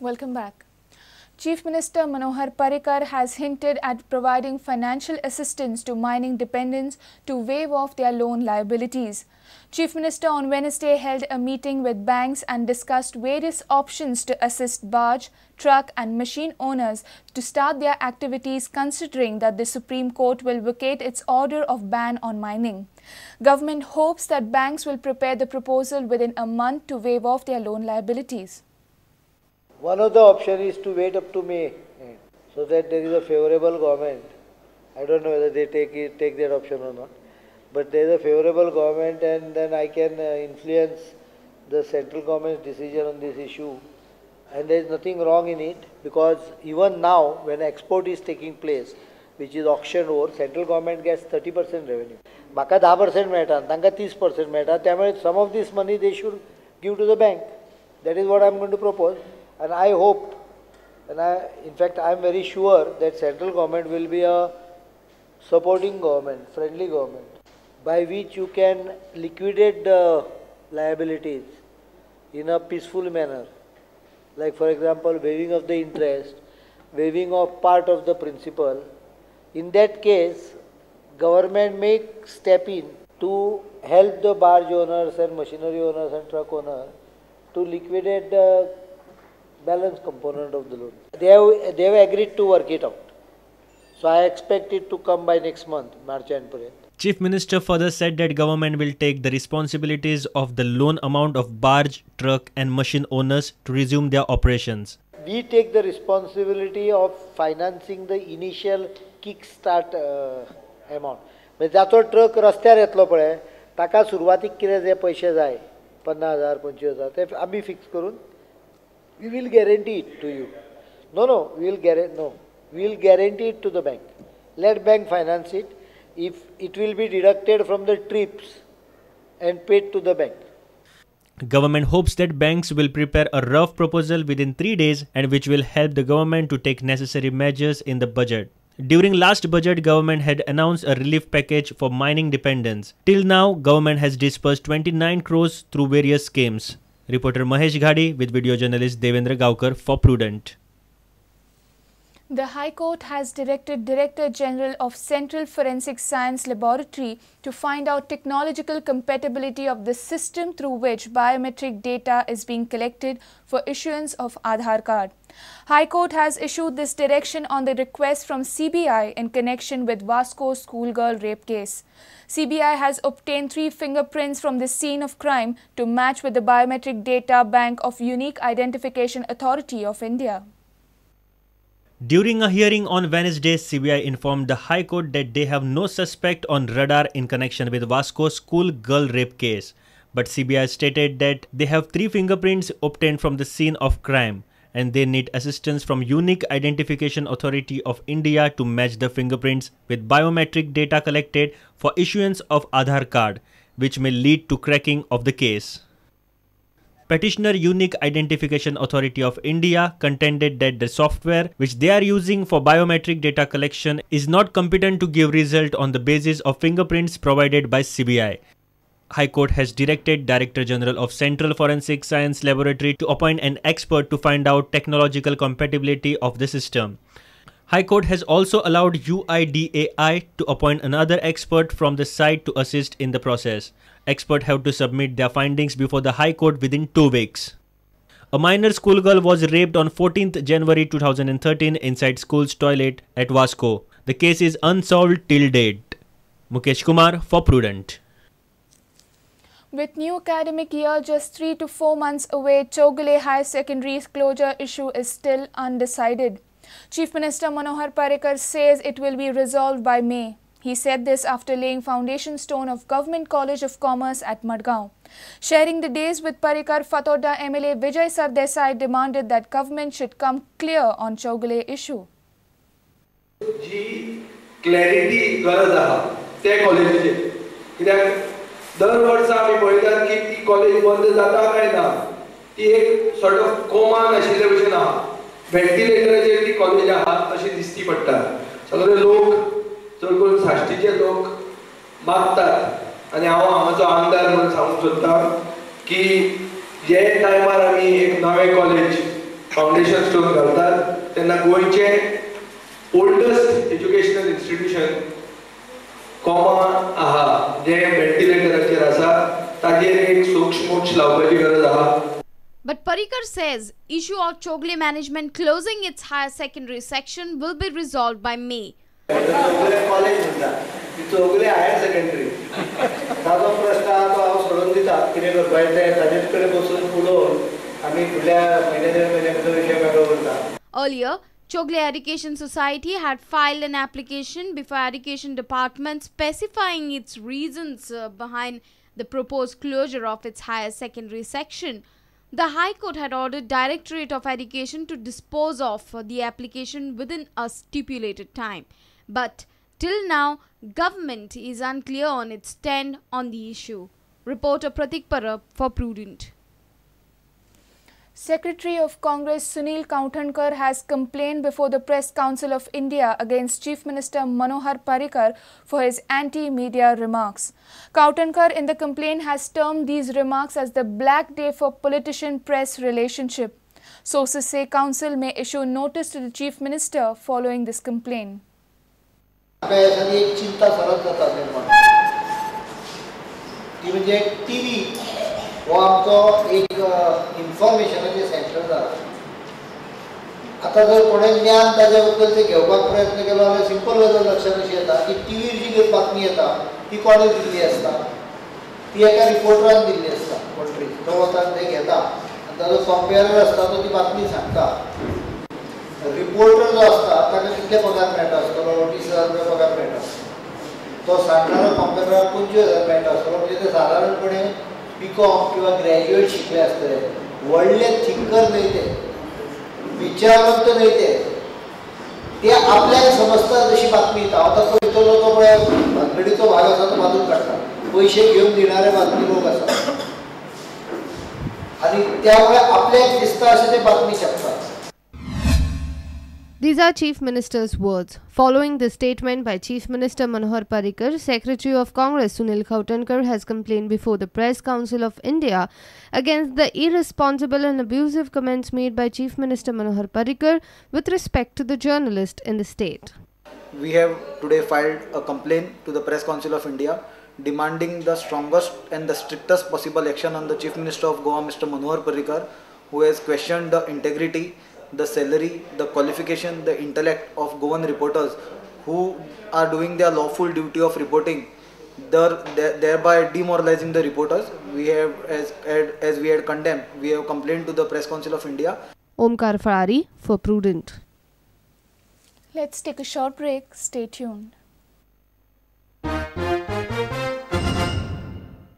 Welcome back. Chief Minister Manohar Parrikar has hinted at providing financial assistance to mining dependents to waive off their loan liabilities. Chief Minister on Wednesday held a meeting with banks and discussed various options to assist barge, truck and machine owners to start their activities, considering that the Supreme Court will vacate its order of ban on mining. Government hopes that banks will prepare the proposal within a month to waive off their loan liabilities. One of the options is to wait up to May, so that there is a favorable government. I don't know whether they take that option or not, but there is a favorable government, and then I can influence the central government's decision on this issue. And there is nothing wrong in it, because even now when export is taking place, which is auction over, central government gets 30% revenue. Maka 10% मेळटा, तांकां 30% मेळटा. त्यामुळे some of this money they should give to the bank. That is what I am going to propose. And I hope, and in fact I am very sure that central government will be a supporting government, friendly government, by which you can liquidate the liabilities in a peaceful manner. Like for example, waiving of the interest, waiving of part of the principal. In that case, government may step in to help the barge owners and machinery owners and truck owners to liquidate the balance component of the loan. They have agreed to work it out. So I expect it to come by next month, March and April. Chief Minister further said that government will take the responsibilities of the loan amount of barge, truck and machine owners to resume their operations. We take the responsibility of financing the initial kickstart amount. जाचो truck रस्त्यार येतलो पळय ताका सुरवातीक कितें जे पयशे जाय 50,000 25,000 ते आमी फिक्स करून we will guarantee it to you. No, we will guarantee it to the bank. Let bank finance it. If it will be deducted from the trips and paid to the bank. Government hopes that banks will prepare a rough proposal within 3 days and which will help the government to take necessary measures in the budget. During last budget, government had announced a relief package for mining dependents. Till now, government has disbursed 29 crores through various schemes. Reporter Mahesh Ghadi with video journalist Devendra Gaukar for Prudent. The High Court has directed Director General of Central Forensic Science Laboratory to find out technological compatibility of the system through which biometric data is being collected for issuance of Aadhaar card. High Court has issued this direction on the request from CBI in connection with Vasco schoolgirl rape case. CBI has obtained 3 fingerprints from the scene of crime to match with the biometric data bank of Unique Identification Authority of India. During a hearing on Wednesday, CBI informed the High Court that they have no suspect on radar in connection with Vasco school girl rape case. But CBI stated that they have 3 fingerprints obtained from the scene of crime and they need assistance from Unique Identification Authority of India to match the fingerprints with biometric data collected for issuance of Aadhaar card, which may lead to cracking of the case. Petitioner Unique Identification Authority of India contended that the software which they are using for biometric data collection is not competent to give result on the basis of fingerprints provided by CBI. High Court has directed Director General of Central Forensic Science Laboratory to appoint an expert to find out technological compatibility of the system. High Court has also allowed UIDAI to appoint another expert from the site to assist in the process. Experts have to submit their findings before the High Court within 2 weeks. A minor schoolgirl was raped on 14th January 2013 inside school's toilet at Vasco. The case is unsolved till date. Mukesh Kumar for Prudent. With new academic year just 3 to 4 months away, Chowgule High Secondary's closure issue is still undecided. Chief Minister Manohar Parrikar says it will be resolved by May. He said this after laying foundation stone of Government College of Commerce at Madgaon. Sharing the days with Parrikar, Fatorda MLA Vijay Sardesai demanded that government should come clear on Chowgule issue. Ji clarity गरज आहा ते कॉलेजीचे कित्याक दर वर्सा आमी पळयतात की ती कॉलेज बंद जाता काय ना, ती एक सॉर्ट ऑफ कोमान आशिल्ले भशेन आहा, व्हेंटिलेटराचेर ती कॉलेज आहा अशी दिसती पडटा. सगळे लोक चड करून साश्टीचे लोक मागतात आनी हांव हांगाचो आमदार म्हणून सांगूंक सोदता की जे टायमार आमी एक नवें कॉलेज फावंडेशन स्टोन घालतात तेन्ना गोंयचें ओल्डस्ट एज्युकेशनल इन्स्टिट्यूशन कॉमा आहा जें व्हेंटिलेटराचेर आसा ताजेर एक सोक्ष लावपाची गरज आहा. But Parrikar says issue of Chowgule management closing its higher secondary section will be resolved by May. Chowgule college म्हणटा ती चौगुले हायर सेकंडरी ताजो प्रश्न आहा तो हांव सोडून दिता. कितें करपाचें तें ताजेच कडेन बसून उलोवन आमी फुडल्या म्हयन्या देड म्हयन्या भितर विशय मेकळो करता. Earlier, Chowgule Education Society had filed an application before Education Department specifying its reasons behind the proposed closure of its higher secondary section. The High Court had ordered Directorate of Education to dispose of the application within a stipulated time. But till now, government is unclear on its stand on the issue. Reporter Pratik Parab for Prudent. Secretary of Congress Sunil Kavthankar has complained before the Press Council of India against Chief Minister Manohar Parrikar for his anti-media remarks. Kavthankar in the complaint has termed these remarks as the black day for politician-press relationship. Sources say Council may issue notice to the Chief Minister following this complaint. एक चिंता सरत जाता निर्माण ती म्हणजे TV हो आमचो एक इन्फॉर्मेशनाचें सेंटर जाला. आतां जर कोणें ज्ञान ताजे बद्दल तें घेवपाक प्रयत्न केलो जाल्यार सिंपल गजाल लक्षांत अशी येता की टीव्हीर जी कितें बातमी येता ती कोणें दिल्ली आसता, ती एका रिपोर्टरान दिल्ली आसता कोण तरी तो वता आनी तें घेता आनी ताजो कंपेरर आसता तो ती बातमी सांगता. रिपोर्टर जो आसता ताका कितले पगार मेळटा आसतलो, 20,000 रुपया पगार मेळटा, तो सांगणारो कंपेरराक 25,000 मेळटा आसतलो. म्हणजे ते सादारणपणे बी.कॉम किंवा ग्रॅज्युएट शिकले आसतले, व्हडले थिंकर न्हय ते, विचारवंत न्हय ते, ते आपल्याक समजता तशी बातमी दिता. हांव ताचो भितरलो तो पळय भानगडीचो भाग आसा तो बाजून काडटा, पयशे घेवन दिणारे बातमी लोक आसा आनी त्यामुळे आपल्याक दिसता अशें ते बातमी छापतात. These are Chief Minister's words. Following the statement by Chief Minister Manohar Parrikar, Secretary of Congress Sunil Kavthankar has complained before the Press Council of India against the irresponsible and abusive comments made by Chief Minister Manohar Parrikar with respect to the journalist in the state. We have today filed a complaint to the Press Council of India demanding the strongest and the strictest possible action on the Chief Minister of Goa, Mr. Manohar Parrikar, who has questioned the integrity, the salary, the qualification, the intellect of Goan reporters who are doing their lawful duty of reporting, thereby demoralizing the reporters. We have, as we had condemned, we have complained to the Press Council of India. Omkar Farari for Prudent. Let's take a short break. Stay tuned.